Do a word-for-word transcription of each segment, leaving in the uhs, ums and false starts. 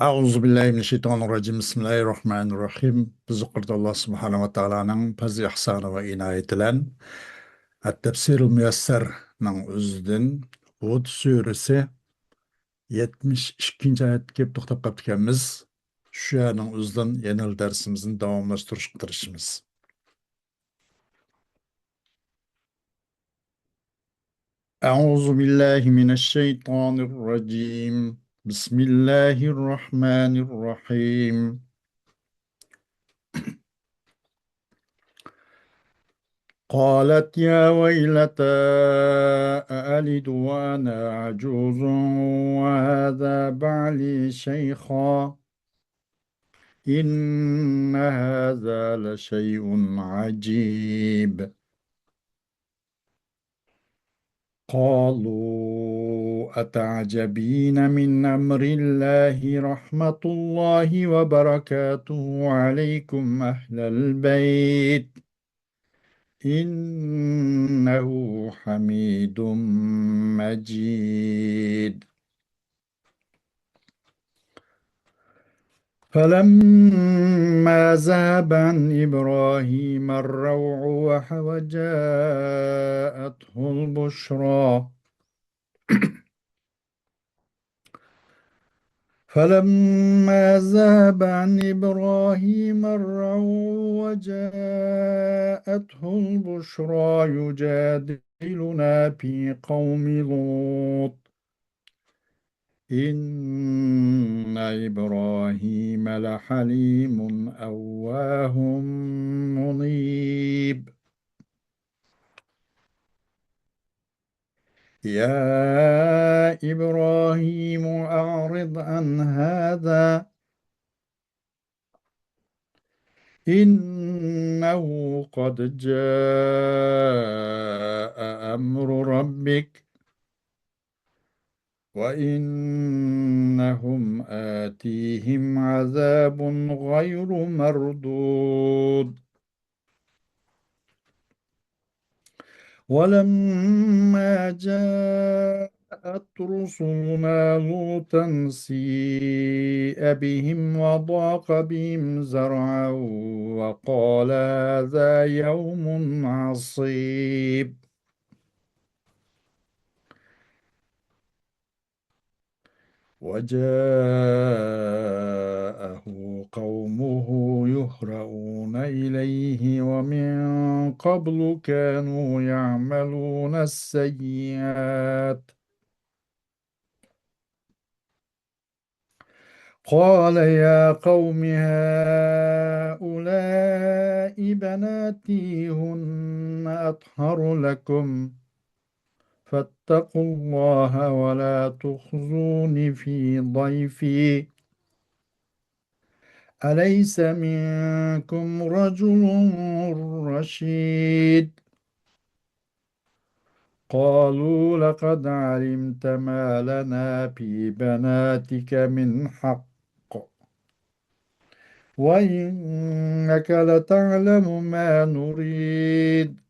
أعوذ بالله من الشيطان الرجيم. بسم الله الرحمن الرحيم. بىز يۇقىرىدا ئاللا سۇبھانەھۇ ۋە تائالانىڭ پەزلى ئىھسانى ۋە ئىنايىتى بىلەن ئەت-تەپسىرۇل مۇيەسسەرنىڭ ئۆزىدىن ھۇد سۈرىسى يەتمىش ئىككىنچى ئايەتكە كېلىپ توختاپ قاپتىكەنمىز. شۇ يەرنىڭ ئۆزىدىن يەنە دەرسىمىزنى داۋاملاشتۇرۇشقا تىرىشىمىز. أعوذ بالله من الشيطان الرجيم. بسم الله الرحمن الرحيم. قالت يا ويلتى أألد وأنا عجوز وهذا بعلي شيخا إن هذا لشيء عجيب. قالوا أتعجبين من أمر الله رحمة الله وبركاته عليكم أهل البيت إنه حميد مجيد. فلما ذهب عن إبراهيم الروع وح-، وجاءته البشرى، فلما ذهب عن إبراهيم الروع وجاءته البشرى يجادلنا في قوم لوط إن إبراهيم لحليم أواه منيب. يا إبراهيم أعرض عن هذا إنه قد جاء أمر ربك وإنهم آتيهم عذاب غير مردود. ولما جاءت رسلنا لوطا سيء بهم وضاق بهم ذرعا وقال هذا يوم عصيب. وجاءه قومه يهرعون إليه ومن قبل كانوا يعملون السيئات. قال يا قوم هؤلاء بناتي هن أطهر لكم فاتقوا الله ولا تخزون في ضيفي أليس منكم رجل رشيد. قالوا لقد علمت ما لنا في بناتك من حق وإنك لتعلم ما نريد.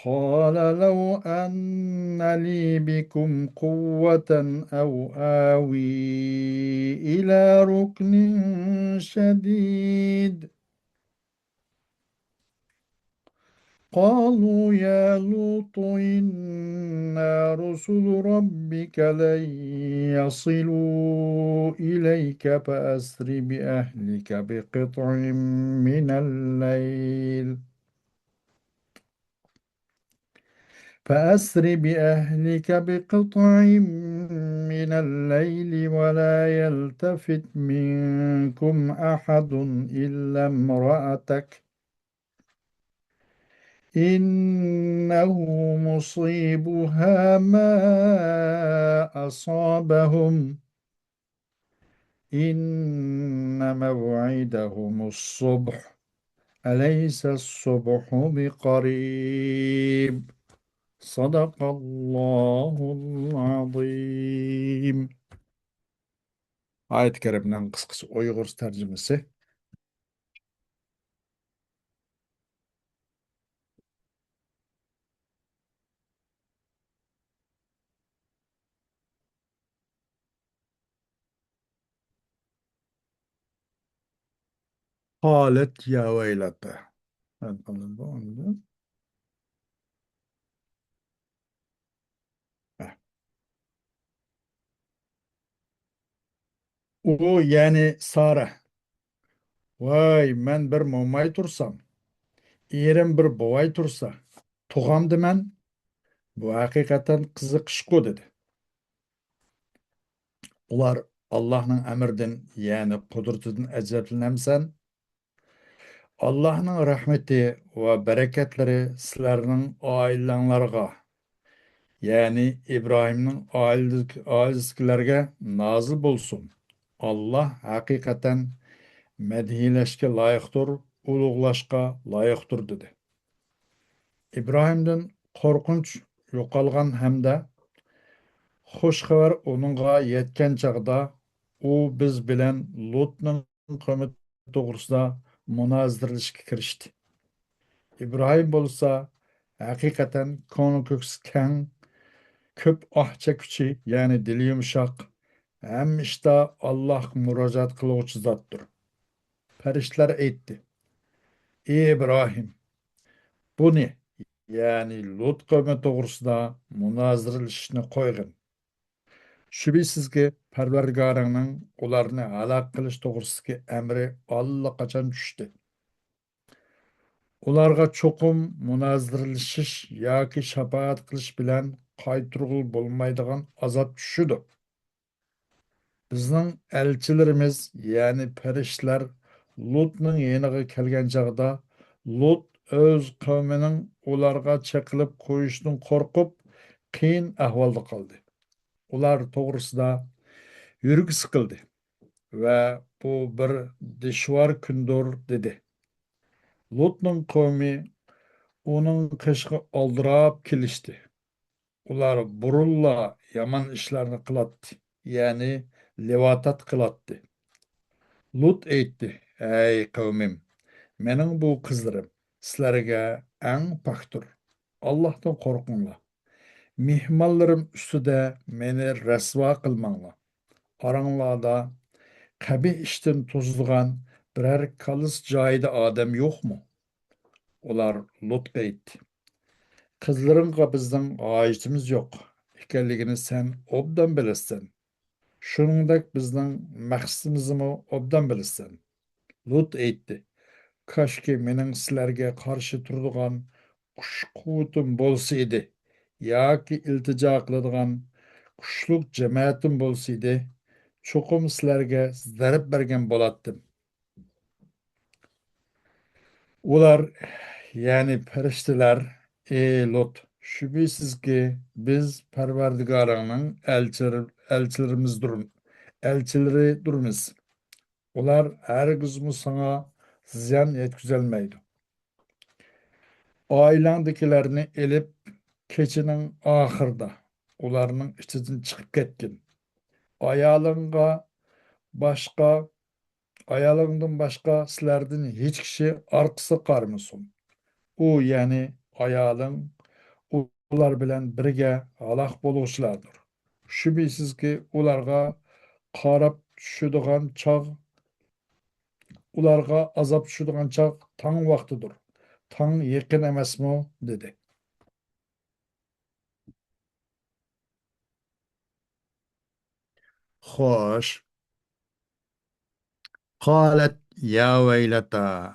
قال لو أن لي بكم قوة أو آوي إلى ركن شديد. قالوا يا لوط إنا رسل ربك لن يصلوا إليك فأسر بأهلك بقطع من الليل فأسر بأهلك بقطع من الليل ولا يلتفت منكم أحد إلا امرأتك إنه مصيبها ما أصابهم إن موعدهم الصبح أليس الصبح بقريب. صدق الله العظيم. ئايەت كەرىمنىڭ قىسقىچە ئۇيغۇرچە تەرجىمىسى. قالت يا ويلتى. ئۇ، يەنى سارا، ۋاي، مەن بىر موماي تۇرسام، ئېرىم بىر بوۋاي تۇرسا، تۇغامدىمەن؟ بۇ ھەقىقەتەن قىزىق ئىشقۇ، دېدى. ئۇلار، ئاللاھنىڭ ئەمرىدىن، يەنى قۇدرىتىدىن ئەجەبلىنەمسەن؟ ئاللاھنىڭ رەھمىتى ۋە بەرىكەتلىرى سىلەرنىڭ ئائىلەڭلارغا، يەنى ئىبراھىمنىڭ ئائىلىدىكى، ئائىلىسىدىكىلەرگە نازىل بولسۇن. ئاللاھ ھەقىقەتەن مەدھىيەلەشكە لايىقتۇر، ئۇلۇغلاشقا لايىقتۇر، دېدى. ئىبراھىمدىن قورقۇنچ يوقالغان ھەمدە خۇش خەۋەر ئۇنىڭغا يەتكەن چاغدا، ئۇ بىز بىلەن لۇتنىڭ قەۋمى توغرىسىدا مۇنازىرىلىشىشكە كىرىشتى. ئىبراھىم بولسا ھەقىقەتەن كۆڭلى كۆكسى كەڭ، كۆپ ئاھ چەككۈچى، يەنى دىلى يۇمشاق، ھەممە ئىشتا ئاللاھقا مۇراجىئەت قىلغۇچى زاتتۇر. پەرىشتىلەر ئېيتتى: ئى ئىبراھىم، بۇنى، يەنى لۇت قەۋمى توغرىسىدا مۇنازىرىلىشىشنى قويغىن. شۈبھىسىزكى، پەرۋەردىگارىڭنىڭ ئۇلارنى ھالاك قىلىش توغرىسىدىكى ئەمرى ئاللىقاچان چۈشتى. ئۇلارغا چوقۇم مۇنازىرىلىشىش ياكى شاپائەت قىلىش بىلەن قايتۇرغىلى بولمايدىغان ئازاب چۈشىدۇ. بىزنىڭ ئەلچىلىرىمىز، يەنى پەرىشتىلەر لۇتنىڭ يېنىغا كەلگەن چاغدا، لۇت ئۆز قەۋمىنىڭ ئۇلارغا چېقىلىپ قويۇشىدىن قورقۇپ، قىيىن ئەھۋالدا قالدى. ئۇلار توغرىسىدا يۈرىكى سىقىلدى ۋە بۇ بىر دىشۋار كۈندۇر، دېدى. لۇتنىڭ قەۋمى ئۇنىڭ قېشىغا ئالدىراپ كېلىشتى. ئۇلار بۇرۇنلا يامان ئىشلارنى قىلاتتى، يەنى لىۋاتات قىلاتتى. لۇت ئېيتتى: ئەي قەۋمىم، مېنىڭ بۇ قىزلىرىم سىلەرگە ئەڭ پاكتۇر. ئاللاھتىن قورقۇڭلار. مېھمانلىرىم ئۈستىدە مېنى رەسۋا قىلماڭلار. ئاراڭلاردا قەبىھ ئىشتىن توسىدىغان بىرەر كاللىسى جايىدا ئادەم يوقمۇ؟ ئۇلار لۇتقا ئېيتتى: قىزلىرىڭغا بىزنىڭ ھاجىتىمىز يوق ئىكەنلىكىنى سەن ئوبدان بىلىسەن. شۇنىڭدەك بىزنىڭ مەقسىتىمىزنىمۇ ئوبدان بىلىسەن. لۇت ئېيتتى: كاشكى مېنىڭ سىلەرگە قارشى تۇرىدىغان كۈچ-قۇۋۋىتىم بولسا ئىدى، ياكى ئىلتىجا قىلىدىغان كۈچلۈك جەمەتىم بولسا ئىدى، چوقۇم سىلەرگە زەربە بەرگەن بولاتتىم. ئۇلار، يەنى پەرىشتىلەر: ئى لۇت، شۈبھىسىزكى، بىز پەرۋەردىگارىڭنىڭ ئەلچىلىرى، ئەلچىلىرىمىزدۇر، ئەلچىلىرىدۇرمىز. ئۇلار ھەرگىزمۇ ساڭا زىيان يەتكۈزەلمەيدۇ. ئائىلەڭدىكىلەرنى ئېلىپ، كېچىنىڭ ئاخىرىدا ئۇلارنىڭ ئىچىدىن چىقىپ كەتكىن. ئايالىڭغا باشقا، ئايالىڭدىن باشقا سىلەردىن ھېچ كىشى ئارقىسىغا قارىمىسۇن. ئۇ، يەنى ئايالىڭ ئۇلار بىلەن بىرگە ھالاك بولغۇچىلاردۇر. شۈبھىسىزكى، ئۇلارغا قاراپ چۈشىدىغان چاغ، ئۇلارغا ئازاب چۈشىدىغان چاغ تاڭ ۋاقتىدۇر. تاڭ يېقىن ئەمەسمۇ؟ دېدى. خوش. قالت يا ويلتى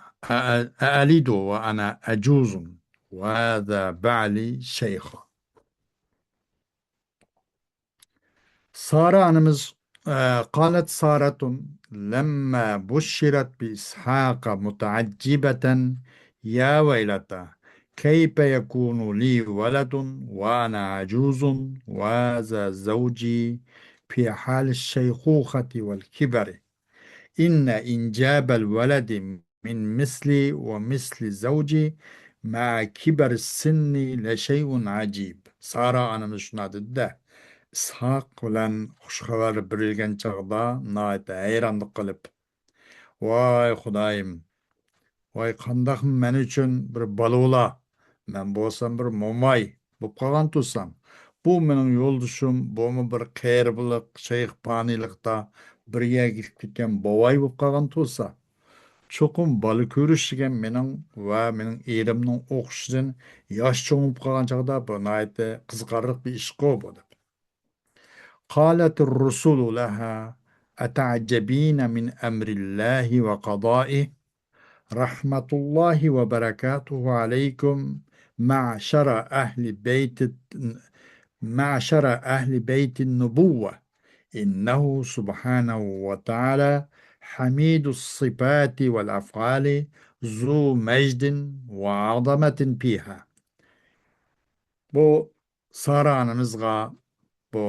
أألد وأنا عجوز وهذا بعلي شيخا. سارا ئانىمىز، ئە، قالت سارة لما بشرت بإسحاق متعجبة يا ويلتى كيف يكون لي ولد وأنا عجوز وهذا زوجي في حال الشيخوخة والكبر. إن إنجاب الولد من مثلي ومثل زوجي مع كبر السن لشيء عجيب. سارا ئانىمىز شۇنداق دېدى-دە، ئىسھاق بىلەن خۇش خەۋەر بېرىلگەن چاغدا ناھايىتى ھەيرانلىق قىلىپ، ۋاي خۇدايىم، ۋاي، قانداقمۇ مەن ئۈچۈن بىر بالا بولا؟ مەن بولسام بىر موماي بولۇپ قالغان تۇرسام، بۇ مېنىڭ يولدىشىم، بۇمۇ بىر قېرىلىق، شەيخ پانىيلىقتا بىر يەرگە كېتىپ كەتكەن بوۋاي بولۇپ قالغان تۇرسا، چوقۇم بالا كۆرۈش دېگەن مېنىڭ ۋە مېنىڭ ئېرىمنىڭ ئوخشىشىدىن ياش چوڭىيىپ قالغان چاغدا بۇ ناھايىتى قىزىقارلىق بىر ئىشقۇ بۇ، دەپ. قالت الرسل لها: أتعجبين من أمر الله وقضائه؟ رحمة الله وبركاته عليكم معشر أهل بيت، معشر أهل بيت النبوة، إنه سبحانه وتعالى حميد الصفات والأفعال ذو مجد وعظمة فيها. بۇ سارا ئانىمىزغا بۇ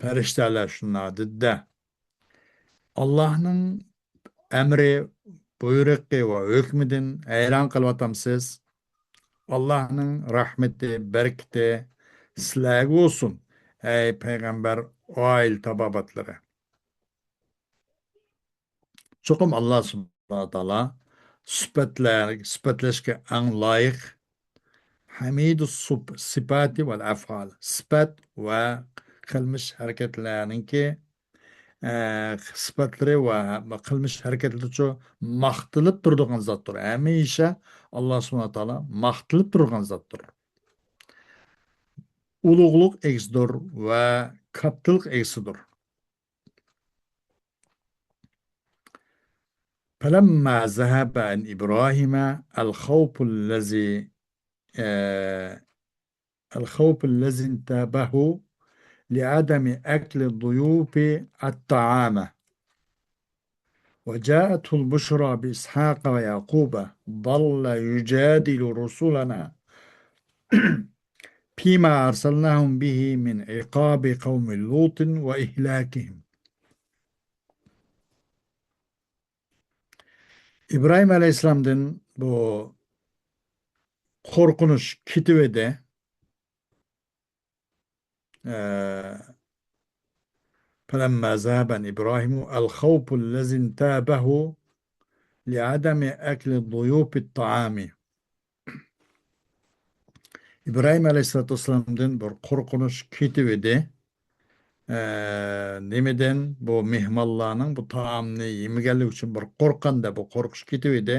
پەرىشتەلەر شۇنداق دېدى-دە، ئاللاھنىڭ ئەمرى، بۇيرۇقى ۋە ھۆكمىدىن ھەيران قېلىۋاتامسىز؟ ئاللاھنىڭ رەھمىتى، بەرىكىتى سىلەرگە بولسۇن، ئەي پەيغەمبەر ئائىلە تابابەتلىرى. چوقۇم ئاللا سۇبھانەھۇ ۋە تائالا سۈپەتلەر، سۈپەتلەشكە ئەڭ لايىق. ھەمىدۇ سۇپ-، سىپاتى ۋەل ئەفئال. سۈپەت ۋە قىلمىش ھەرىكەتلەرنىڭكى، ئە، سۈپەتلىرى ۋە قىلمىش ھەرىكەتلىرىچۇ ماختىلىپ تۇرىدىغان زاتتۇر. ھەمىشە ئاللا سۇبھانەھۇ ۋە تائالا ماختىلىپ تۇرغان زاتتۇر. ئۇلۇغلۇق ئىگىسىدۇر ۋە كاتتىلىق ئىگىسىدۇر. فلما ذهب عن إبراهيم الخوف الذي، آه، الخوف الذي انتابه لعدم أكل الضيوف الطعام، وجاءته البشرى بإسحاق ويعقوب، ظل يجادل رسلنا فيما أرسلناهم به من عقاب قوم لوط وإهلاكهم. ئىبراھىم ئەلەيھىسسالامدىن بۇ قورقۇنچ كېتىۋىدى. ئە، فلما ذهب عن إبراهيم الخوف الذي انتابه لعدم أكل الضيوف الطعام. ئىبراھىم ئەلەيھىسسالاتۇ ۋەسسالامدىن بىر قورقۇنچ كېتىۋىدى. ئە، نېمىدىن؟ بۇ مېھمانلارنىڭ بۇ تائامنى يېمىگەنلىكى ئۈچۈن بىر قورققاندا بۇ قورقۇش كېتىۋىدى.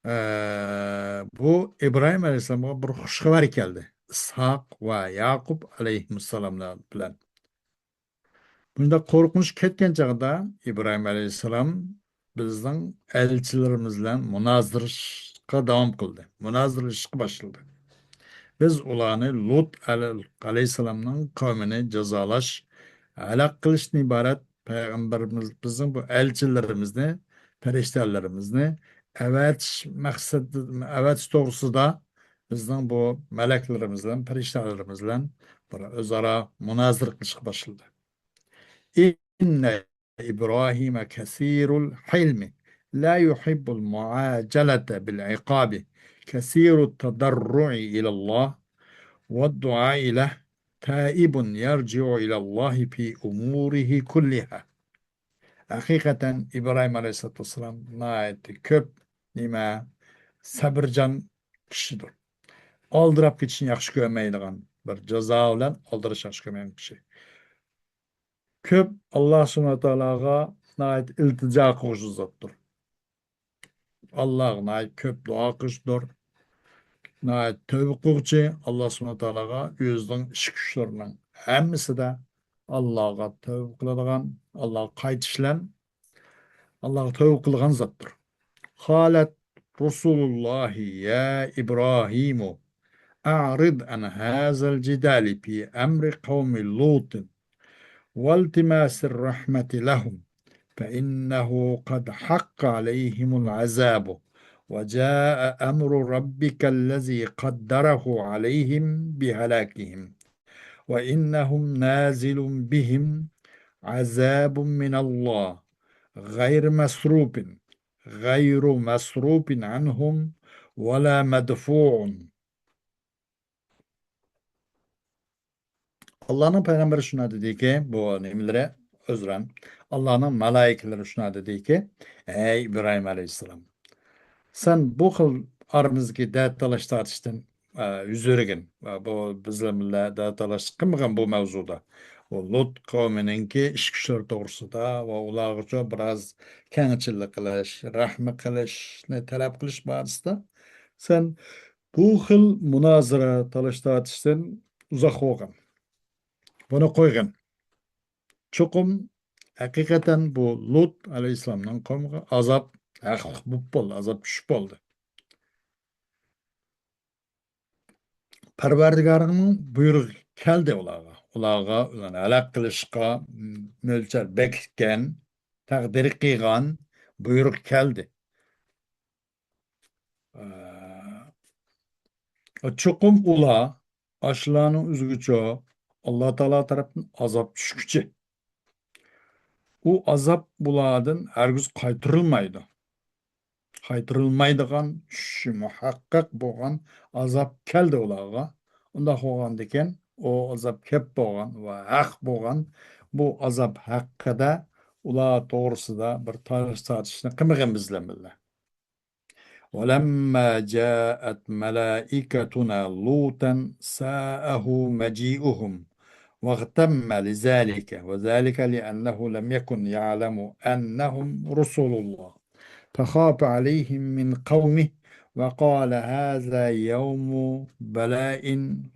ئە، بۇ ئىبراھىم ئەلەيھىسسالامغا بىر خۇش خەۋەر كەلدى. ئىسھاق ۋە ياقۇپ ئەلەيھىمۇسسالاملار بىلەن. بۇنداق قورقۇنچ كەتكەن چاغدا ئىبراھىم ئەلەيھىسسالام بىزنىڭ ئەلچىلىرىمىز بىلەن مۇنازىرىلىشىشقا داۋام قىلدى. مۇنازىرىلىشىشقا باشلىدى. بىز ئۇلارنى لۇت ئەلە-، ئەلەيھىسسالامنىڭ قەۋمىنى جازالاش، ھالاك قىلىشتىن ئىبارەت پەيغەمبىرىمىز، بىزنىڭ بۇ ئەلچىلىرىمىزنى پەرىشتەلىرىمىزنى ئەۋەتىش مەقسىتى، ئەۋەتىش توغرىسىدا بىزنىڭ بۇ مەلەكلىرىمىز بىلەن، پەرىشتەلىرىمىز بىلەن بىر ئۆزئارا مۇنازىرە قىلىشقا باشلىدى. إن إبراهيم كثير الحلم لا يحب المعاجلة بالعقاب كثير التضرع إلى الله والدعاء له تائب يرجع إلى الله في أموره كلها. ھەقىقەتەن ئىبراھىم ئەلەيھىسسالاتۇ ۋەسسالام ناھايىتى كۆپ نېمە، سەبرىجان كىشىدۇر. ئالدىراپ كېتىشنى ياخشى كۆرمەيدىغان، بىر جازا بىلەن ئالدىراش ياخشى كۆرمەيدىغان كىشى. كۆپ ئاللا سۇبھانەھۇ ۋە تائالاغا ناھايىتى ئىلتىجا قىلغۇچى زاتتۇر. ئاللاغا ناھايىتى كۆپ دۇئا قىلىشتۇر. ناھايىتى تەۋبە قىلغۇچى، ئاللا سۇبھانەھۇ ۋە تائالاغا ئۆزىنىڭ ئىش كۈچلىرىنىڭ ھەممىسىدە ئاللاغا تەۋبە قىلىدىغان، ئاللاغا قايتىش بىلەن ئاللاغا تەۋبە قىلغان زاتتۇر. قالت رسل الله يا إبراهيم أعرض عن هذا الجدال في أمر قوم لوط والتماس الرحمة لهم فإنه قد حق عليهم العذاب وجاء أمر ربك الذي قدره عليهم بهلاكهم وإنهم نازل بهم عذاب من الله غير مصروف، غير مصروف عنهم ولا مدفوع. ئاللانىڭ پەيغەمبىرى شۇنداق دېدىكى، بۇ نېمىلىرى، ئۆزرەن، ئاللانىڭ مالايىكىلىرى شۇنداق دېدىكى، ئەي ئىبراھىم ئەلەيھىسسالام، سەن بۇ خىل ئارىمىزدىكى دەرد تالاش تارتىشتىن ئە، يۈز بەرگەن. ۋە بۇ بىز بىلەن بىللە دەتالاش قىلمىغان بۇ مەۋزۇدا. بۇ لۇت قەۋمىنىڭكى ئىش كۈچلىرى توغرىسىدا ۋە ئۇلارغىچۇ بىراز كەڭچىللىك قىلىش، رەھمى قىلىشنى تەلەپ قىلىش بارىسىدا سەن بۇ خىل مۇنازىرە، تالاش-تارتىشتىن ئۇزاق بولغىن. بۇنى قويغىن. چوقۇم ھەقىقەتەن بۇ لۇت ئەلەيھىسسالامنىڭ قومىغا ئازاب ھەقلىق بولۇپ بولدى، ئازاب چۈشۈپ بولدى. پەرۋەردىگارىڭنىڭ بۇيرۇقى كەلدى ئۇلارغا. ئۇلارغا ئۇلارنى ھالاك قىلىشقا مۆلچەر بەكلىگەن، تەقدىر قىلغان بۇيرۇق كەلدى. ئە، چوقۇم ئۇلار ئاشۇلارنىڭ ئۆزىگىچۇ ئاللا تائالا تەرەپتىن ئازاب چۈشكۈچى. ئۇ ئازاب بۇلاردىن ھەرگىز قايتۇرۇلمايدۇ. قايتۇرۇلمايدىغان، چۈشۈشى مۇھەققەق بولغان ئازاب كەلدى ئۇلارغا. ئۇنداق بولغاندىكىن، ئۇ ئازاب كەپ بولغان ۋە ھەق بولغان بۇ ئازاب ھەققىدە ئۇلار توغرىسىدا بىر تالاش تارتىشنى قىلمىغىن بىز بىلەن بىللە. ولما جاءت ملائكتنا لوطا ساءه مجيئهم واغتم لذلك، وذلك لأنه لم يكن يعلم أنهم رسل الله، فخاف عليهم من قومه، وقال هذا يوم بلاء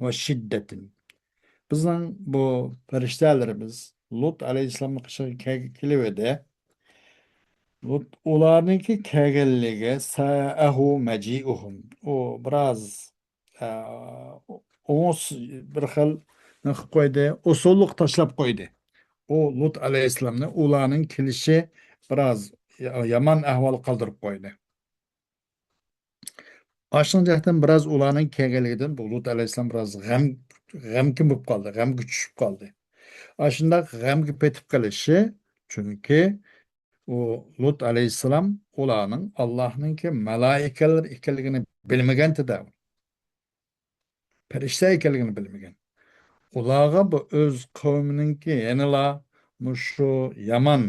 وشدة. بىزنىڭ بۇ پەرىشتەلىرىمىز لۇت ئەلەيھىسسالامنىڭ قېشىغا كەل-، كېلىۋىدى. لۇت ئۇلارنىڭكى كەلگەنلىكى ساءه مجيئهم. ئۇ بىراز، ئە، ئوڭۇش بىر خىل نېمە قىلىپ قويدى، ئۇسسۇللۇق تاشلاپ قويدى. ئۇ لۇت ئەلەيھىسسالامنى ئۇلارنىڭ كېلىشى بىراز يا-، يامان ئەھۋال قالدۇرۇپ قويدى. ئاشۇنىڭ جەھەتتىن بىراز ئۇلارنىڭ كەلگەنلىكىدىن بۇ لۇت ئەلەيھىسسالام بىراز غەم، غەمكىن بولۇپ قالدى، غەمگە چۈشۈپ قالدى. ئاشۇنداق غەمگە پېتىپ قېلىشى، چۈنكى ئۇ لۇت ئەلەيھىسسالام ئۇلارنىڭ ئاللاھنىڭكى مەلائىكىلىرى ئىكەنلىكىنى بىلمىگەنتىدە. پەرىشتە ئىكەنلىكىنى بىلمىگەن. ئۇلارغا بۇ ئۆز قەۋمىنىڭكى يەنىلا مۇشۇ يامان،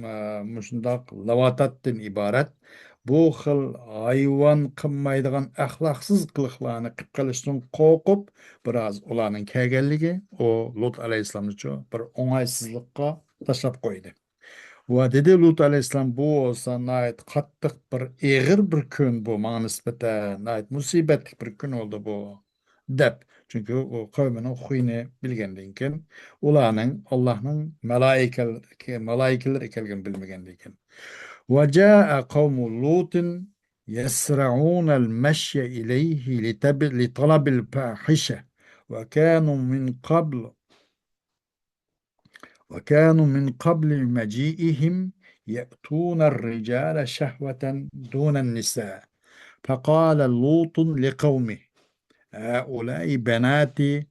ئە، مۇشۇنداق لاۋاتاتتىن ئىبارەت بۇ خىل ھايۋان قىلمايدىغان ئەخلاقسىز قىلىقلارنى قىلىپ قېلىشتىن قورقۇپ، بىراز ئۇلارنىڭ كەلگەنلىكى ئۇ لۇت ئەلەيھىسسالامنىچۇ بىر ئوڭايسىزلىققا تاشلاپ قويدى. ۋە دېدى لۇت ئەلەيھىسسالام، بۇ بولسا ناھايىتى قاتتىق بىر ئېغىر بىر كۈن، بۇ ماڭا نىسبەتەن ناھايىتى مۇسىبەتلىك بىر كۈن بولدى بۇ، دەپ. چۈنكى ئۇ قەۋمىنىڭ خۇيىنى بىلگەندىن كېيىن، ئۇلارنىڭ ئاللاھنىڭ مەلائىكە-، مەلائىكىلىرى ئىكەنلىكىنى بىلمىگەندىن كېيىن. وجاء قوم لوط يسرعون المشي إليه لتب-، لطلب الفاحشة وكانوا من قبل وكانوا من قبل مجيئهم يأتون الرجال شهوة دون النساء. فقال لوط لقومه: هؤلاء بناتي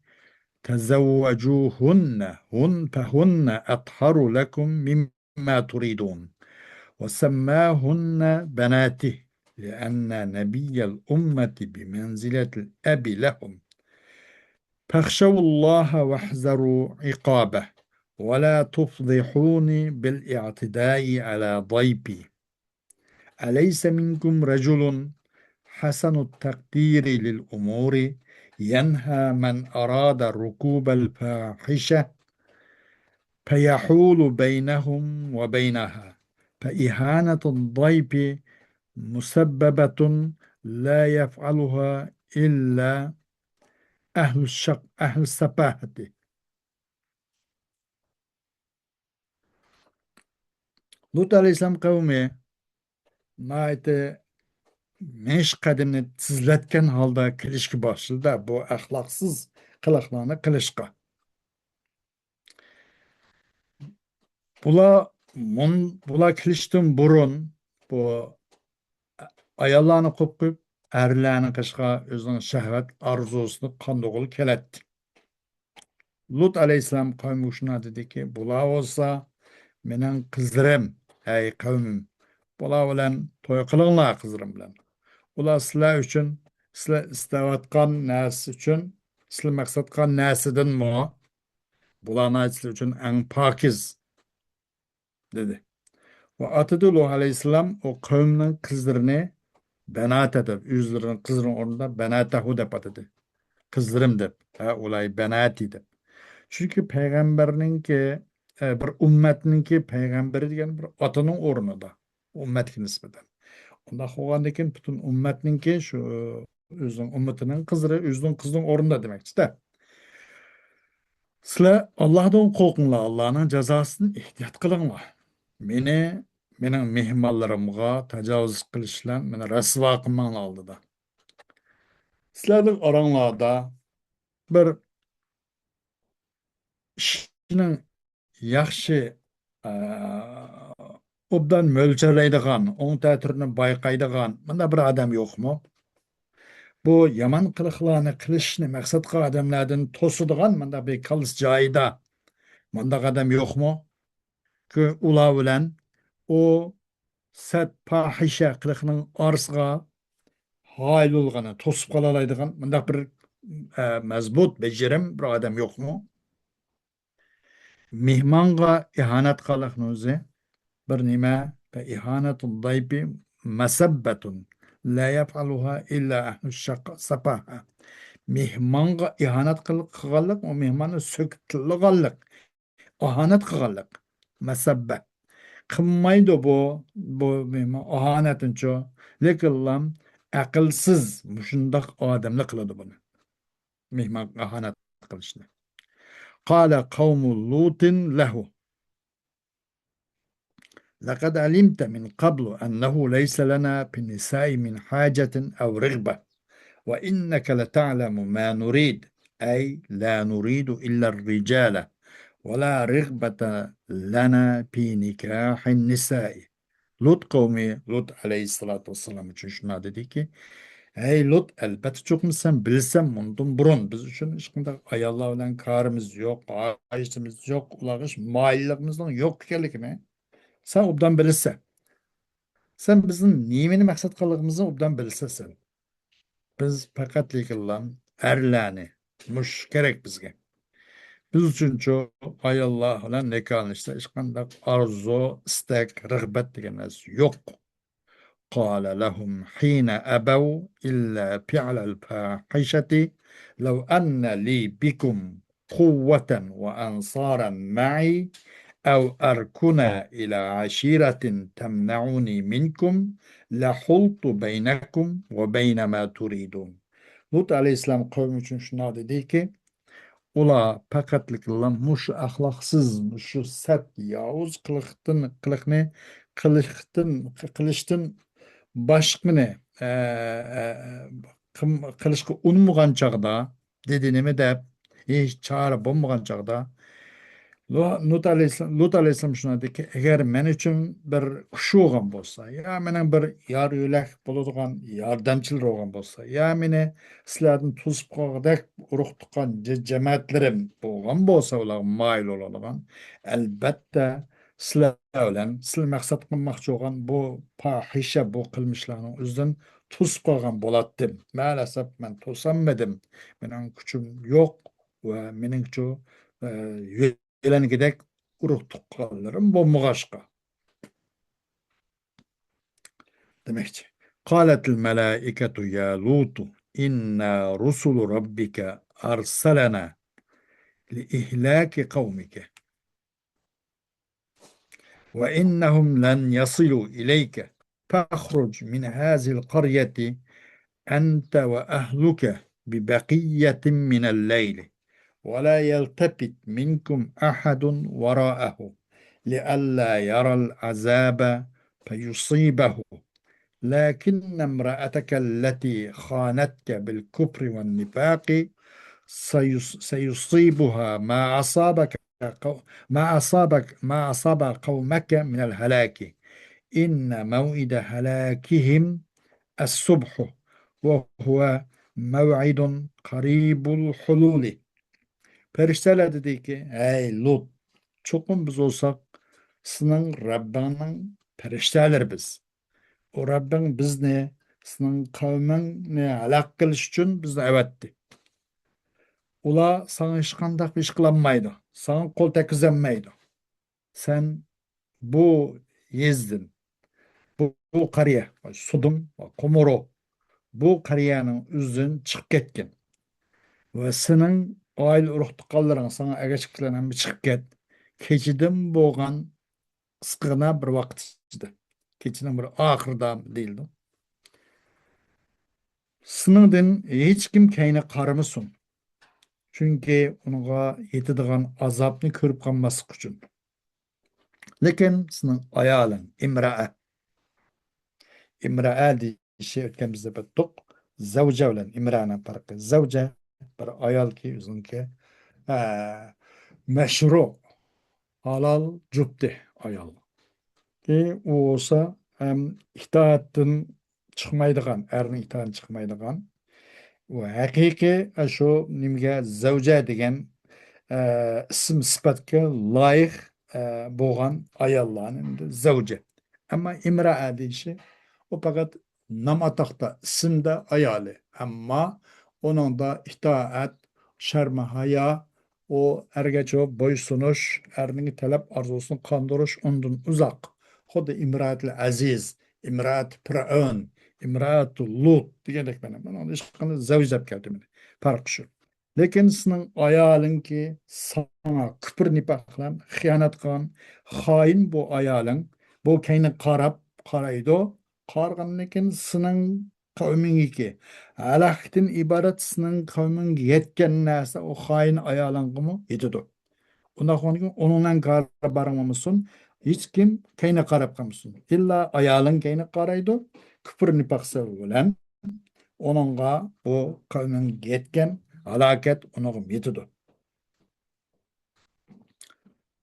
تزوجوهن، هن، فهن أطهر لكم مما تريدون. وسماهن بناته، لأن نبي الأمة بمنزلة الأب لهم. فاخشوا الله واحذروا عقابه، ولا تفضحوني بالاعتداء على ضيفي. أليس منكم رجل حسن التقدير للأمور ينهى من أراد ركوب الفاحشة فيحول بينهم وبينها، فإهانة الضيف مسببة لا يفعلها إلا أهل الشق-، أهل السفاهة. لۇت ئەلەيھىسسالام قەۋمى ناھايىتى مېڭىش قەدىمىنى تېزلەتكەن ھالدا كېلىشكە باشلىدى، بۇ ئەخلاقسىز قىلىقلارنى قىلىشقا. بۇلار مۇن-، بۇلار كېلىشتىن بۇرۇن بۇ ئاياللارنى قويۇپ قويۇپ، ئەرلەرنىڭ قېشىغا ئۆزىنىڭ شەھۋەت ئارزۇسىنى قاندۇرغىلى كېلەتتى. لۇت ئەلەيھىسسالام قەۋمىگە شۇنداق دېدىكى، بۇلار بولسا مېنىڭ قىزلىرىم، ئەي قەۋمىم، بۇلار بىلەن توي قىلىڭلار، قىزلىرىم بىلەن. ئۇلار سىلەر ئۈچۈن، سىلەر ئىستەۋاتقان نەرسە ئۈچۈن، سىلەر مەقسەت قىلغان نەرسىدىنمۇ بۇلار ناھايىتى سىلەر ئۈچۈن ئەڭ پاكىز، دېدى. ۋە ئاتىدۇ لۇت ئەلەيھىسسالام ئۇ قەۋمنىڭ قىزلىرىنى بەناتە دەپ، ئۆزلىرىنىڭ قىزلىرىنىڭ ئورنىدا بەناتەھۇ دەپ ئاتىدى. قىزلىرىم دەپ. ھەئۇلاي بەناتى دەپ. چۈنكى پەيغەمبەرنىڭكى، ئە، بىر ئۈممەتنىڭكى پەيغەمبىرى دېگەن بىر ئاتىنىڭ ئورنىدا. ئۈممەتكە نىسبەتەن. ئۇنداق بولغاندىكىن پۈتۈن ئۈممەتنىڭكى شۇ ئۆزىنىڭ ئۈممىتىنىڭ قىزلىرى ئۆزىنىڭ قىزىنىڭ ئورنىدا دېمەكچىدە. سىلەر ئاللاھتىن قورقۇڭلار، ئاللاھنىڭ جازاسىدىن ئېھتىيات قىلىڭلار. مېنى، مېنىڭ مېھمانلىرىمغا تاجاۋۇز قىلىش بىلەن مېنى رەسۋا قىلماڭلار ئالدىدا. سىلەرنىڭ ئاراڭلاردا بىر ئىشنىڭ ياخشى، ئە، ئوبدان مۆلچەرلەيدىغان، ئوڭ تەتۈرىنى بايقايدىغان مۇنداق بىر ئادەم يوقمۇ؟ بۇ يامان قىلىقلارنى قىلىشنى مەقسەت قىلغان ئادەملەردىن توسىدىغان مۇنداق بىر كاللىسى جايىدا مۇنداق ئادەم يوقمۇ؟ كۆ-، ئۇلار بىلەن ئۇ سەت پاھىشە قىلىقنىڭ ئارىسىغا ھايلۇلغىنى توسۇپ قالالايدىغان مۇنداق بىر، ئە، مەزبۇت، بېجىرىم بىر ئادەم يوقمۇ؟ مېھمانغا ئىھانەت قىلىقنىڭ ئۆزى بىر نېمە؟ فَإِهَانَةُ الضَّيْفِ مَسَبَّةٌ لَا يَفْعَلُهَا إِلَّا أَهْلُ الشَّقَّ-، سَفَاهَةِ. مېھمانغا ئىھانەت قىل-، قىلغانلىق، ئۇ مېھماننى سۆكۈپ تىللىغانلىق، ئاھانەت قىلغانلىق. مەسەببە. قىلمايدۇ بۇ، بۇ مېھمان ئاھانەتنىچۇ. لېكىنلا ئەقىلسىز مۇشۇنداق ئادەملەر قىلىدۇ بۇنى. مېھمانغا ئاھانەت قىلىشنى. قَالَ قَوْمُ لُوطٍ لَهُ. لَقَدْ عَلِمْتَ مِنْ قَبْلُ أَنَّهُ لَيْسَ لَنَا فِي النِّسَاءِ مِنْ حَاجَةٍ أَوْ رِغْبَةٍ وَإِنَّكَ لَتَعْلَمُ مَا نُرِيدُ، أي لا نريد إلا الرجال ولا رغبة لنا في نكاح النساء. لۇت قەۋمى لۇت ئەلەيھىسسالاتۇ ۋەسسالام ئۈچۈن شۇنداق دېدىكى، ھەي لۇت، ئەلبەتتە چوقۇم سەن بىلىسەن مۇندىن بۇرۇن بىز ئۈچۈن ھېچقانداق ئاياللار بىلەن كارىمىز يوق، ھاجىتىمىز يوق، ئۇلارغا ھېچ مايىللىقىمىزنىڭ يوق ئىكەنلىكىنى سەن ئوبدان بىلىسەن. سەن بىزنىڭ نېمىنى مەقسەت قىلغىنىمىزنى ئوبدان بىلىسەن سەن. بىز پەقەتلىكىنلا ئەرلەرنى، مۇشۇ كېرەك بىزگە. بىز ئۈچۈنچۇ ئاياللار بىلەن نىكاھلىنىشتا ھېچقانداق ئارزۇ، ئىستەك، رىغبەت دېگەن نەرسە يوق. قال لهم حين أبوا إلا فعل الفاحشة لو أن لي بكم قوة وأنصارا معي أو أركنا إلى عشيرة تمنعني منكم لحلت بينكم وبين ما تريدون. لۇت ئەلەيھىسسالام قەۋمى ئۈچۈن شۇنداق دېدىكى، ئۇلار پەقەتلىكلا مۇشۇ ئەخلاقسىز، مۇشۇ سەت، ياۋۇز قىلىقتىن، قىلىقنى قىلىشتىن، قىلىشتىن باشقىنى، ئە، ئە، قىم-، قىلىشقا ئۇنىمىغان چاغدا، دېدى نېمە دەپ، ھېچ چارە بولمىغان چاغدا، لۇ-، لۇت ئەلەيھىسسالام، لۇت ئەلەيھىسسالام شۇنداق دېدىكى، ئەگەر مەن ئۈچۈن بىر كۈچ بولغان بولسا، يا مېنىڭ بىر يار يۆلەك بولىدىغان ياردەمچىلەر بولغان بولسا، يا مېنى سىلەردىن توسۇپ قالغۇدەك ئۇرۇق تۇغقان جە-، جەمەتلىرىم بولغان بولسا، ئۇلارغا مايىل بولىدىغان، ئەلبەتتە سىلەر بىلەن، سىلەر مەقسەت قىلماقچى بولغان بۇ پاھىشە، بۇ قىلمىشلارنىڭ ئۆزىدىن توسۇپ قالغان بولاتتىم. مەلەسەپ، مەن توسالمىدىم. مېنىڭ كۈچۈم يوق ۋە مېنىڭچۇ، ئە، يۆلەنگۈدەك ئۇرۇق تۇغقانلىرىم بولمىغاچقا. دېمەكچى. قالت الملائكة يا لوط إنا رسل ربك أرسلنا لإهلاك قومك وإنهم لن يصلوا إليك فاخرج من هذه القرية أنت وأهلك ببقية من الليل ولا يلتفت منكم أحد وراءه لئلا يرى العذاب فيصيبه لكن امرأتك التي خانتك بالكفر والنفاق سيص-، سيصيبها ما أصابك قو-، ما أصابك، ما أصاب قومك من الهلاك. إن موعد هلاكهم الصبح وهو موعد قريب الحلول. پەرىشتەلەر دېدىكى، ھەي لۇت، چوقۇم بىز بولساق سېنىڭ رەببىڭنىڭ پەرىشتەلىرى بىز. ئۇ رەببىڭ بىزنى، سېنىڭ قەۋمىڭنى ھالاك قىلىش ئۈچۈن بىزنى ئەۋەتتى. ئۇلار ساڭا ھېچقانداق بىر ئىش قىلالمايدۇ، ساڭا قول تەگكۈزەلمەيدۇ. سەن بۇ يېزىدىن، بۇ بۇ قەرىيە، سۇدۇم ۋە قۇمۇرۇ، بۇ قەرىيەنىڭ ئۆزىدىن چىقىپ كەتكىن. ۋە سېنىڭ ئائىلە ئۇرۇق تۇغقانلىرىڭ، ساڭا ئەگەشكۈچىلەر ھەممە چىقىپ كەت. كېچىدىن بولغان قىسقىغىنا بىر ۋاقىت ئىچىدە. كېچىنىڭ بىر ئاخىرىدا دېيىلىدۇ. سېنىڭدىن ھېچكىم كەينىگە قارىمىسۇن. چۈنكى ئۇنىڭغا يېتىدىغان ئازابنى كۆرۈپ قالماسلىق ئۈچۈن. لېكىن سېنىڭ ئايالىڭ، ئىمرائە. ئىمرائە دېيىشى ئۆتكەن بىز دەپ ئۆتتۇق. زەۋجە بىلەن ئىمرائەنىڭ پەرقى. زەۋجە بىر ئايالكى، ئۆزىنىڭكى، ئە، مەشرۇ، ھالال جۈپتى ئايال. ئى، ئۇ بولسا ھەم ئىتائەتتىن چىقمايدىغان، ئەرنىڭ ئىتائەتتىن چىقمايدىغان، ئۇ ھەقىقىي، ئە، شۇ نېمىگە زەۋجە دېگەن، ئە، ئىسىم سۈپەتكە لايىق، ئە، بولغان ئاياللارنى ئەمدى زەۋجە. ئەمما ئىمرائە دېيىشى، ئۇ پەقەت نام ئاتاقتا، ئىسىمدە ئايالى. ئەمما ئۇنىڭدا ئىتائەت، شەرمى ھايا، ئۇ ئەرگە چوپ بويسۇنۇش، ئەرنىڭ تەلەپ ئارزۇسىنى قاندۇرۇش ئۇنىڭدىن ئۇزاق. خۇددى ئىمرائەتىل ئەزىز، ئىمرائەت پىرئەۋن، ئىمرائەت لۇت دېگەندەك مانا. بۇنىڭدا ھېچقانداق زەۋج دەپ كەلتۈرمىدى. پەرقى شۇ. لېكىن سېنىڭ ئايالىڭكى ساڭا كۈپۈر نىپاق بىلەن خىيانەت قىلغان خائىن بۇ ئايالىڭ، بۇ كەينىگە قاراپ قارايدۇ. قارىغاندىن كېيىن سېنىڭ قەۋمىڭگىكى ھالاكتىن ئىبارەت سېنىڭ قەۋمىڭگە يەتكەن نەرسە ئۇ خائىن ئايالىڭغىمۇ يېتىدۇ. ئۇنداق بولغاندىكىن ئۇنىڭ بىلەن كارى بارىڭ بولمىسۇن، ھېچكىم كەينىگە قاراپ قالمىسۇن. ئىللا ئايالىڭ كەينىگە قارايدۇ، كۈپۈر نىپاق سەۋەبى بىلەن ئۇنىڭغا بۇ قەۋمىڭگە يەتكەن ھالاكەت ئۇنىڭغىمۇ يېتىدۇ.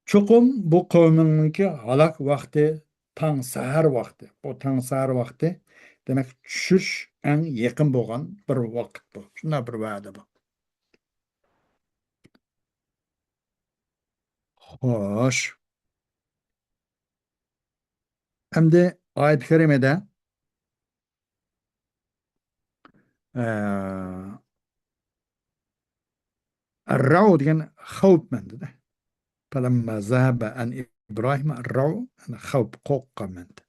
چوقۇم بۇ قەۋمىڭنىڭكى ھالاك ۋاقتى تاڭ سەھەر ۋاقتى. بۇ تاڭ سەھەر ۋاقتى، دېمەك، چۈشۈش ئەڭ يېقىن بولغان بىر ۋاقىت بۇ. شۇنداق بىر ۋەدە بۇ. خوش. ئەمدى ئايەت كەرىمىدە، ئە، ئەررەئۇ دېگەن خەۋپ مەنىدە. فەلەممە زەھەبە ئەن ئىبراھىم ئەررەئۇ، يەنى خەۋپ، قورققان مەنىدە.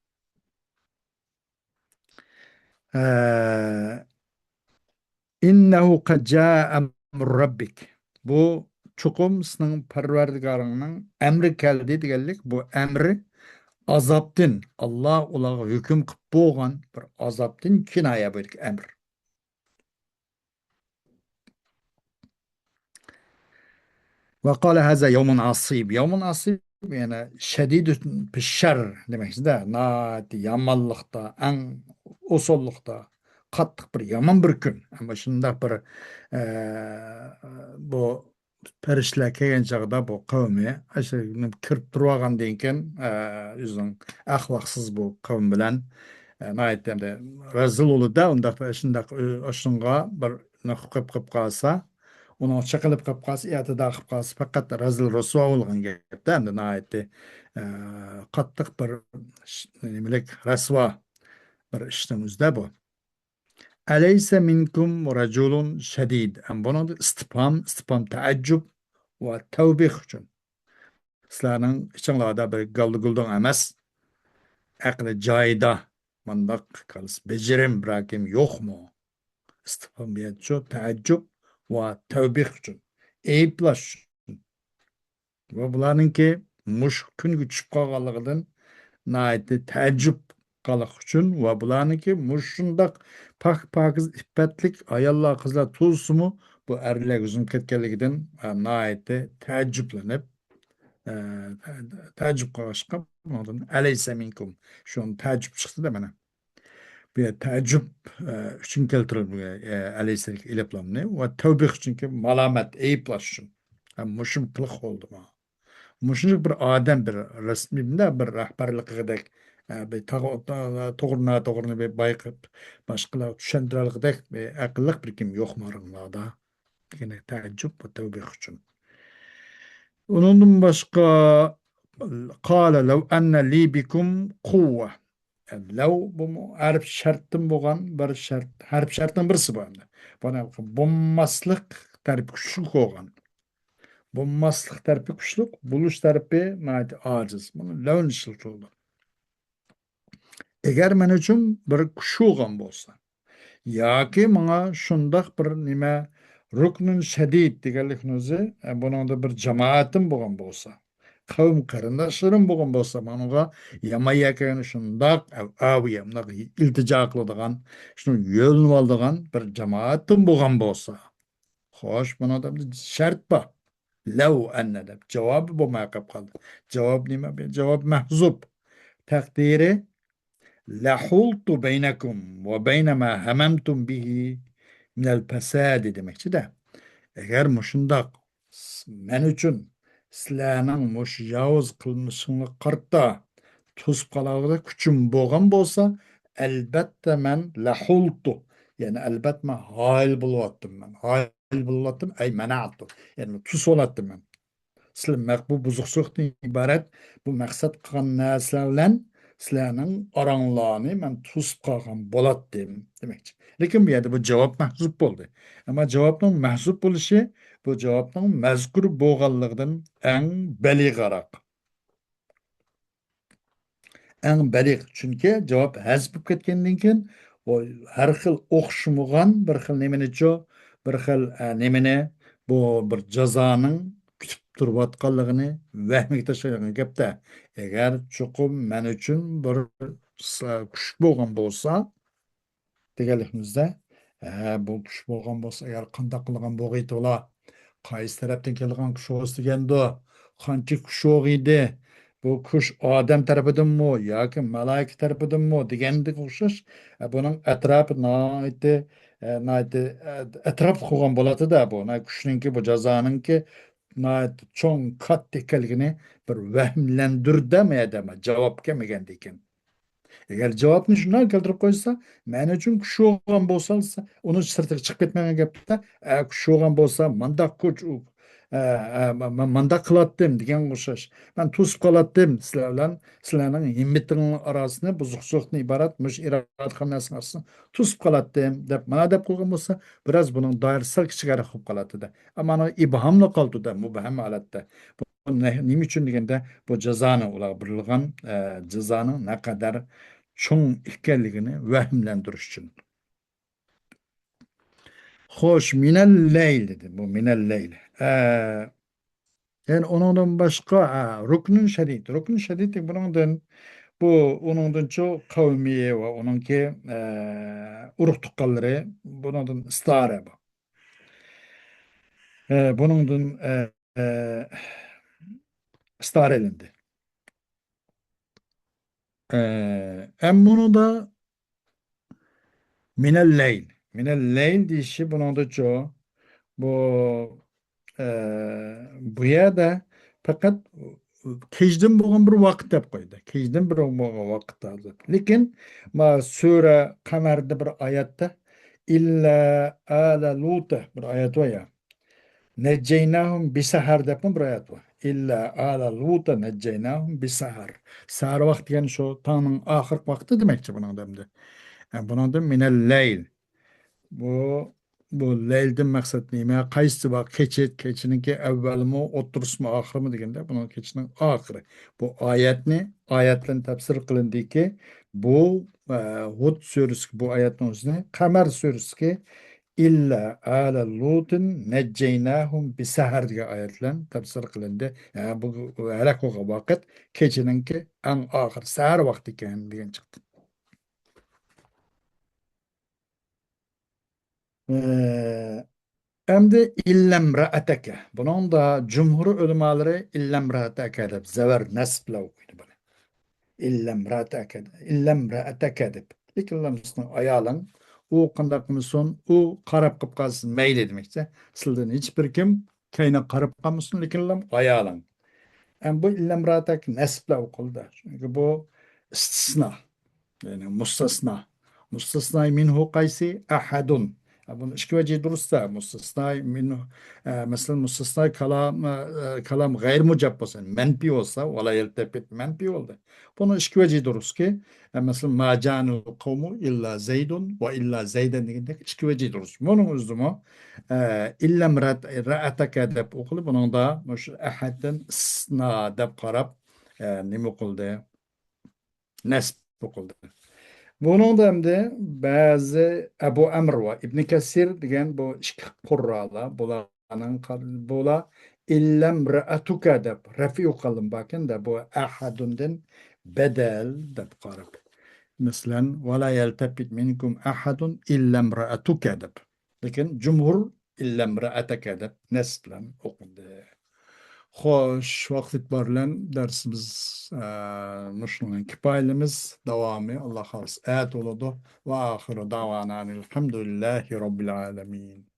ئە، ئىننەھۇ قەد جائە ئەمرۇ رەببىك. بۇ چوقۇم سېنىڭ پەرۋەردىگارىڭنىڭ ئەمرى كەلدى دېگەنلىك، بۇ ئەمرى ئازابتىن، ئاللا ئۇلارغا ھۆكۈم قىلىپ بولغان بىر ئازابتىن كىنايە، بۇ يەردىكى ئەمر. ۋە قالە ھازا يەۋمۇن ئاسىب. يەۋمۇن ئاسىب، يەنى شەدىدۇ فىششەر دېمەكچىدە، ناھايىتى يامانلىقتا، ئەڭ ئوساللىقتا، قاتتىق بىر يامان بىر كۈن. ئەمما شۇنداق بىر، ئە، بۇ پەرىشتىلەر كەلگەن چاغدا بۇ قەۋمى ئاشۇ كىرىپ تۇرۇۋالغاندىن كېيىن، ئە، ئۆزىنىڭ ئەخلاقسىز بۇ قەۋم بىلەن، ئە، ناھايىتى ئەمدى رەزىل بولىدۇ-دە، ئۇنداق، شۇنداق، ئۇ، شۇنىڭغا بىر نۇقتا قىلىپ قالسا، ئۇنىڭ چېقىلىپ قېلىپ قالسا، ئېتىدا قىلىپ قالسا، پەقەت رەزىل رۇسۋا بولغان گەپتە، ئەمدى ناھايىتى، ئە، قاتتىق بىر ش-، نېمىلىك، رەسۋا بىر ئىشنىڭ ئۆزىدە بۇ. ئەلەيسە مىنكۇم رەجۇلۇن شەدىد. ئەم، بۇنىڭدا ئىستىپھام، ئىستىپھام تەئەججۈب ۋە تەۋبىخ ئۈچۈن. سىلەرنىڭ ئىچىڭلاردا بىر گالدى-گۇلدۇڭ ئەمەس، ئەقلى جايىدا، مانداق كالىسى بېجىرىم بىراكىم يوقمۇ؟ ئىستىپھام بىيەتچۇ، تەئەججۈب ۋە تەۋبىخ ئۈچۈن، ئەيىبلەش ئۈچۈن. ۋە بۇلارنىڭكى مۇشۇ كۈنگە چۈشۈپ قالغانلىقىدىن ناھايىتى تەئەججۈپ قالغان ئۈچۈن ۋە بۇلارنىڭكى مۇشۇنداق پاك-پاكىز ئىپپەتلىك ئاياللار، قىزلار تۇرسىمۇ، بۇ ئەرلەر يۈزۈم كەتكەنلىكىدىن، ئە، ناھايىتى تەئەججۈپلىنىپ، ئە، تەئەججۈپ قىلغاچقا، بۇنىڭدىن «ئەلەيسە مىنكۇم»، شۇنىڭ تەئەججۈپ چىقتى-دە مانا. بۇ يەر تەئەججۈپ، ئە، ئۈچۈن كەلتۈرۈلگەن، ئە، ئەلەيسەدىكى ئېلىپلامنى ۋە تەۋبىخ ئۈچۈنكى مالامەت، ئەيىبلاش ئۈچۈن. ھە، مۇشۇ قىلىق بولدى مانا. مۇشۇنداق بىر ئادەم، بىر رەسمىي، مۇنداق بىر رەھبەرلىك قىلغۇدەك، ئە، بىر تاغ-، تا-، توغرا ناتوغرىنى بىر بايقاپ، باشقىلارغا چۈشەندۈرەلىگۈدەك بىر ئەقىللىق بىر كىم يوقمۇ ئاراڭلاردا؟ دېگەندەك تەئەججۈپ ۋە تەۋبىخ ئۈچۈن. ئۇنىڭدىن باشقا، قالە لەۋ ئەننە لى بىكۇم قۇۋۋە. لەۋ بۇمۇ ھەرپ شەرتتىن بولغان بىر شەرت، ھەرپ شەرتنىڭ بىرسى بۇ ئەمدى. بۇنى بولماسلىق تەرىپى كۈچلۈك بولغان. بولماسلىق تەرىپى كۈچلۈك، بولۇش تەرىپى ناھايىتى ئاجىز. بۇنى لەۋنى ئىشلىتىلىدۇ. ئەگەر مەن ئۈچۈن بىر كۈچ بولغان بولسا، ياكى ماڭا شۇنداق بىر نېمە، رۇكنۇن شەدىد دېگەنلىكنىڭ ئۆزى، ئە، بۇنىڭدا بىر جامائەتىم بولغان بولسا، قەۋم قېرىنداشلىرىم بولغان بولسا، ماڭا يامان يەرگە شۇنداق ئاۋۇ يەمنىغ ئىلتىجا قىلىدىغان، شۇنى يۆلىنىۋالىدىغان بىر جامائەتىم بولغان بولسا. خوش، بۇنىڭدا بىر شەرت بار. لەۋ ئەننە دەپ جاۋابى بولماي قېلىپ قالدى. جاۋاب نېمە؟ جاۋاب مەھزۇپ. تەقدىرى لەھۇلتۇ بەينەكۇم ۋە بەينە ما ھەمەمتۇم بىھى مىنەل پەسادى دېمەكچىدە. ئەگەر مۇشۇنداق س-، مەن ئۈچۈن سىلەرنىڭ مۇشۇ ياۋۇز قىلمىشىڭلارغا قارىتا توسۇپ قالغۇدەك كۈچۈم بولغان بولسا، ئەلبەتتە مەن لەھۇلتۇ، يەنى ئەلبەتتە مەن ھايىل بولۇۋاتتىم مەن. ھايىل بولۇۋاتتىم، ئەي مەنەئتۇ. يەنى توسۇۋالاتتىم مەن. سىلەر مەق-، بۇ بۇزۇقچىلىقتىن ئىبارەت، بۇ مەقسەت قىلغان نەرسىلەر بىلەن سىلەرنىڭ ئاراڭلارنى مەن توسۇپ قالغان بولاتتىم دېمەكچى. لېكىن بۇ يەردە بۇ جاۋاب مەھزۇپ بولدى. ئەمما جاۋابنىڭ مەھزۇپ بولۇشى بۇ جاۋابنىڭ مەزكۇر بولغانلىقىدىن ئەڭ بەلىغراق. ئەڭ بەلىغ. چۈنكى جاۋاب ھەزىپ بولۇپ كەتكەندىن كېيىن، ئۇ ھەر خىل ئوخشىمىغان بىر خىل نېمىنىچۇ، بىر خىل، ئە، نېمىنى، بۇ بىر جازانىڭ كۈتۈپ تۇرۇۋاتقانلىقىنى ۋەھمىگە تاشلايدىغان گەپتە. ئەگەر چوقۇم مەن ئۈچۈن بىر س-، كۈچ بولغان بولسا، دېگەنلىكىمىزدە، ھە، بۇ كۈچ بولغان بولسا، ئەگەر قانداق قىلغان بولغىيتى ئۇلار؟ قايسى تەرەپتىن كېلىدىغان كۈچ بولسا دېگەندۇ؟ قانچە كۈچ بولغىيدى؟ بۇ كۈچ ئادەم تەرىپىدىنمۇ ياكى مالايىكە تەرىپىدىنمۇ دېگەندىگە ئوخشاش، ئە، بۇنىڭ ئەتراپى ناھايىتى، ئە، ناھايىتى، ئە، ئەتراپلىق قىلغان بولاتتى-دە بۇ. ناھايىتى كۈچنىڭكى، بۇ جازانىڭكى ناھايىتى چوڭ، كاتتا ئىكەنلىكىنى بىر ۋەھىملەندۈردى مەيەدە، جاۋاب كەلمىگەندىكىن. ئەگەر جاۋابنى شۇنداق كەلتۈرۈپ قويسا، مەن ئۈچۈن كۈچ بولغان بولسا، ئۇنىڭ سىرتىغا چىقىپ كەتمەيدىغان گەپتە، ئە، كۈچ بولغان بولسا، مانداق كۈچ، ئۇ، ئە، ئە، ما-، ما-، مانداق قىلاتتىم دېگەنگە ئوخشاش. مەن توسۇپ قالاتتىم سىلەر بىلەن، سىلەرنىڭ ھىممىتىڭلار ئاراسىنى، بۇزۇقچىلىقتىن ئىبارەت مۇشۇ ئىرادىخان نەرسىنىڭ ئارىسىنى توسۇپ قالاتتىم دەپ، مانا دەپ قويغان بولسا، بىراز بۇنىڭ دائىرىسى سەل كىچىكرەك بولۇپ قالاتتى-دە. ئەمما ئانا ئىبھاملا قالدى-دە، مۇبھەم ھالەتتە. بۇ نە-، نېمە ئۈچۈن دېگەندە، بۇ جازانى ئۇلارغا بېرىلغان، ئە، جازانىڭ نەقەدەر چوڭ ئىكەنلىكىنى ۋەھىملەندۈرۈش ئۈچۈن. خوش، مىنەل لەيل دېدى. بۇ مىنەل لەيل. ئە، يەنى ئۇنىڭدىن باشقا، ئە، رۇكنۇن شەدىد. رۇكنۇن شەدىد بۇنىڭدىن، بۇ ئۇنىڭدىنچۇ قەۋمى ۋە ئۇنىڭكى، ئە، ئۇرۇق تۇغقانلىرى بۇنىڭدىن ئىستارە بۇ. ئە، بۇنىڭدىن، ئە، ئە، ئىستارە ئېلىندى. ئە، ئەم بۇنىڭدا مىنەل لەيل. مىنەل لەيل دېيىشى بۇنىڭدىچۇ، بۇ، ئە، بۇ يەردە پەقەت كېچىدىن بولغان بىر ۋاقىت دەپ قويدى. كېچىدىن بىر بولغان ۋاقىت ھازىر. لېكىن ما سۈرە قەمەردە بىر ئايەتتە، ئىللا ئالە لۇتە بىر ئايەت بار يا. نەججەيناھۇم بىسەھەر دەپمۇ بىر ئايەت بار. ئىللا ئالە لۇتە نەججەيناھۇم بىسەھەر. سەھەر ۋاقتى دېگەن شۇ تاڭنىڭ ئاخىرقى ۋاقتى دېمەكچى بۇنىڭدا ئەمدى. ئە، بۇنىڭدا مىنەل لەيل. بۇ، بۇ لەيلدىن مەقسەت نېمە؟ قايسىسى بار؟ كېچە، كېچىنىڭكى ئەۋۋەلمۇ، ئوتتۇرىسىمۇ، ئاخىرىمۇ دېگەندە، بۇنىڭ كېچىنىڭ ئاخىرى. بۇ ئايەتنى، ئايەتلەرنى تەپسىر قىلىندىكى، بۇ، ئە، ھۇد سۈرىسىدىكى بۇ ئايەتنىڭ ئۆزىنى، قەمەر سۈرىسىدىكى ئىللا ئالە لۇتىن نەججەيناھۇم بىسەھەر دېگەن ئايەت بىلەن تەپسىر قىلىندى. يەنى بۇ ھەلاك بولغان ۋاقىت كېچىنىڭكى ئەڭ ئاخىر سەھەر ۋاقتى ئىكەن دېگەن چىقتى. ئە، ئەمدى ئىللەمرەئەتەكە. بۇنىڭدا جۇمھۇر ئۆلىمالىرى ئىللەمرەئەتەكە دەپ زەۋەر نەسب بىلەن ئوقۇيدۇ بۇنى. ئىللەمرەئەتەكە، ئىللەمرەئەتەكە دەپ. لېكىن لەمسىنىڭ ئايالىڭ، ئۇ قانداق قىلمىسۇن، ئۇ قاراپ قىلىپ قالسۇن، مەيلى دېمەكچى. سىلىدىن ھېچبىر كىم كەينىگە قاراپ قالمىسۇن، لېكىن ئايالىڭ. ئەم بۇ ئىللەمرەئەتەكە نەسب بىلەن ئوقۇلدى. چۈنكى بۇ ئىستىسنا. يەنى مۇستەسنا. مۇستەسناي مىنھۇ قايسى؟ ئەھەدۇن. ھە، بۇنى ئىككى ۋەجى دۇرۇستا. مۇستەسناي مىنھۇ، ئە، مەسىلەن، مۇستەسناي كالام، ئە، كالام غەير مۇجاب بولسا، مەنپىي بولسا، ۋالا يەلتەپىت مەنپىي بولدى. بۇنىڭ ئىككى ۋەجى دۇرۇسكى، ئە، مەسىلەن، ما جانىل قومۇ ئىللا زەيدۇن ۋە ئىللا زەيدەن دېگەندەك ئىككى ۋەجى دۇرۇس. بۇنىڭ ئۆزىمۇ، ئە، ئىللەم رەت-، رەئەتەكە دەپ ئوقۇلۇپ، بۇنىڭدا مۇشۇ ئەھەددىن ئىستىسنا دەپ قاراپ، ئە، نېمە ئوقۇلدى؟ نەسب ئوقۇلدى. بۇنىڭدا ئەمدى بەزى ئەبۇ ئەمر ۋە ئىبنى كەسىر دېگەن بۇ ئىككى قۇررالار، بۇلارنىڭ قار-، بۇلار «ئىللەمرەئەتۇكە» دەپ رەفئى قىلىن باركەن-دە، بۇ «ئەھەدۇن» دىن بەدەل دەپ قاراپ. مەسىلەن، «ۋە لا يەلتەفىت مىنكۇم ئەھەدۇن ئىللەمرەئەتۇكە» دەپ. لېكىن جۇمھۇر «ئىللەمرەئەتەكە» دەپ نەسب بىلەن ئوقۇلدى. خوش، ۋاقىت ئېتىبارى بىلەن دەرسىمىز، ئە، مۇشۇنىڭ كىپايىلىمىز. داۋامى، ئاللا خالىسا، ئەتە بولىدۇ. ۋە ئاخىرۇ داۋانا ئەنىل ھەمدۇلىللاھى رەببىل ئالەمىن.